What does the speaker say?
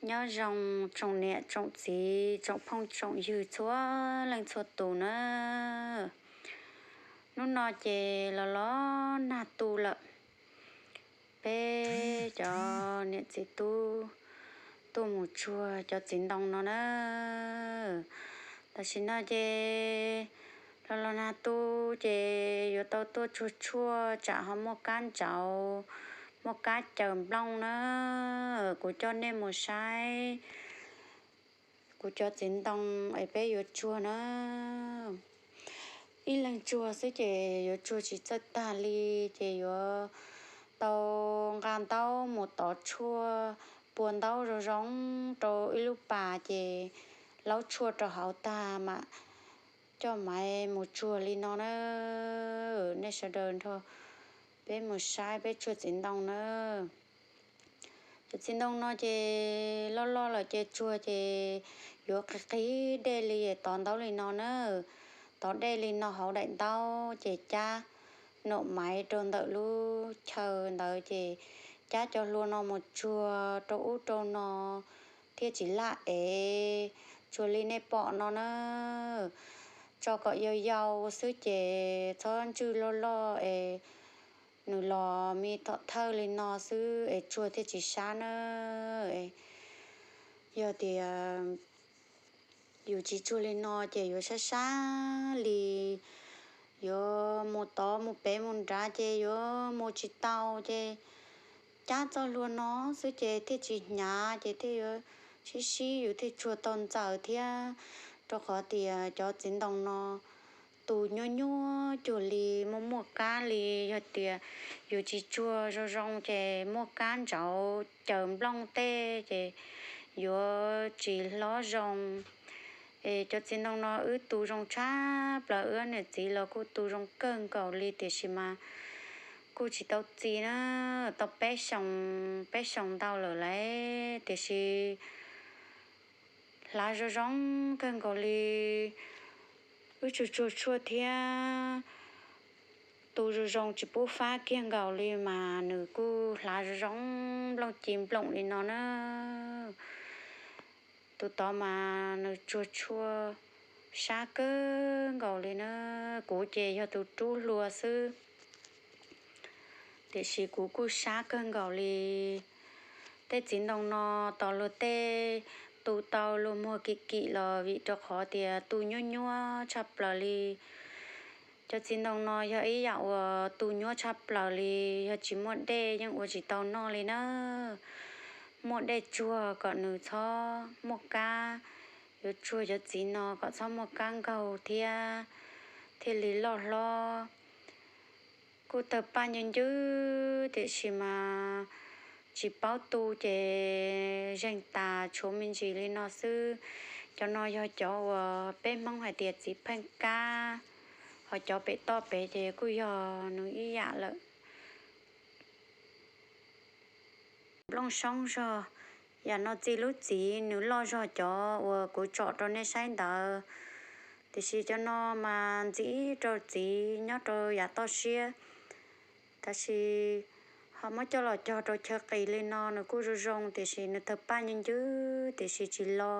Nyob zoo tsoom niam tsoom txiv tsoom phooj tsoom ywg txhua leej txhua tus na. Hnub no ces los los nag tu lawm, peb cov niam txiv tub tuaj mus tsuag cov txiv ntoo no na. Tam sim no ces los los nag tu ces yuav tau tuaj tsuag tshuaj tsam ho muaj kab ntsauv, muaj kab caws nplooj na. Kuv coj nej mus saib kuv cov txiv ntoo es peb yuav tsuag na. Ib leeg tsuag xwb ces yuav tsuag tsis txawj tag li, ces yuav tau nqa ntaub mus tov tshuaj, pua ntaub zoo zoo rau ib lub pas ces laub tshuaj rau hauv tag mam coj maiv mus tsuag li no na. Nej sawv daws nrog peb mus saib peb tsuag txiv ntoo na. Cov txiv ntoo no ces loj loj lawm ces tsuag ces yuav qis qis dej li, tov ntaub li no na. Tov dej li no hauv daim ntaub ces cab num maiv rau ntawm lub chaw ntawd ces cab cov hlua no mus tsuag rau ub rau no thiaj tsis laj ev, tsuag li nej pom no na. Tso kom yau yau xwb ces txhob ntswj loj loj es nws los me thom thawj li no xwb es tsuag thiaj tsis sab na. Yog tias yus tsis tsuag li no ces yuav sab sab li, yuav mus tod mus pem mus nrad ces yuav mus tsis tau ces cab txoj hlua no xwb ces thiaj tsis hnyav ces thiaj yuav sib sib yus thiaj tsuag tau ntxaws thiab. Rau qhov tias cov txiv ntoo no tus nyuaj nyuaj cuag li muaj muaj kab li, yog tias yus tsis tsuag zoo zoo ces muaj kab ntsauv caws nplooj tej ces yuav tsis hlob zoo. Es cov txiv ntoo no wb tu zoo tshaj plaws, wb niam txiv los kuj tu zoo kawg nkaus li tiam sis mas kuj tsis tau txi na, tau peb xyoos, peb xyoos ntau lawm lauj tiam sis hlav zoo zoo kawg nkaus li. Wb tsuag tsuag tshuaj thiab tu zoo zoo tsis pub fab kiag nkaus li mas nws kuj hlav zoo zoo nplooj ci nploom li no na. Tus tod mas nws tsuag tshuaj sab kawg nkaus li na. Kuv ces yog tus rub hlua xwb tiam sis kuv kuj sab kawg nkaus li. Tej txiv ntoo no tos luag tej tu tau luag muag kim kim los vim rau qhov tias tu nyuaj nyuaj tshaj plaws li. Cov txiv ntoo no yog ib yam uas tu nyuaj tshaj plaws li, yog tsis muaj dej yeej ua tsis tau noj li na. Muaj dej tsuag kom nws txhob muaj kab, yuav tsuag cov txiv no kom txhob muaj kab nkaug thiab thiaj li loj hlob. Kuj tawg paj ncu ncwb tiam sis mas tsis paub tu ces zeeg tas tshuav me ntsis li no xwb. Cov no yog cov uas peb Hmoob hais tias txiv pheej kab, ho cov pem toj pem ces kuj yog nws ib yam lawm. Nplooj soob zog, yam no txi lub txiv nws loj zog cov uas kuv tsom rau nej saib ntawd. Tiam sis cov no mas ntxim rau txiv nyob rau yav toj siab. Tab sis ho muab coj los cog rau chaw qis li no nws kuj zoo zoo tiam sis nws tawg paj ncu ncwb tiam sis tsis lo.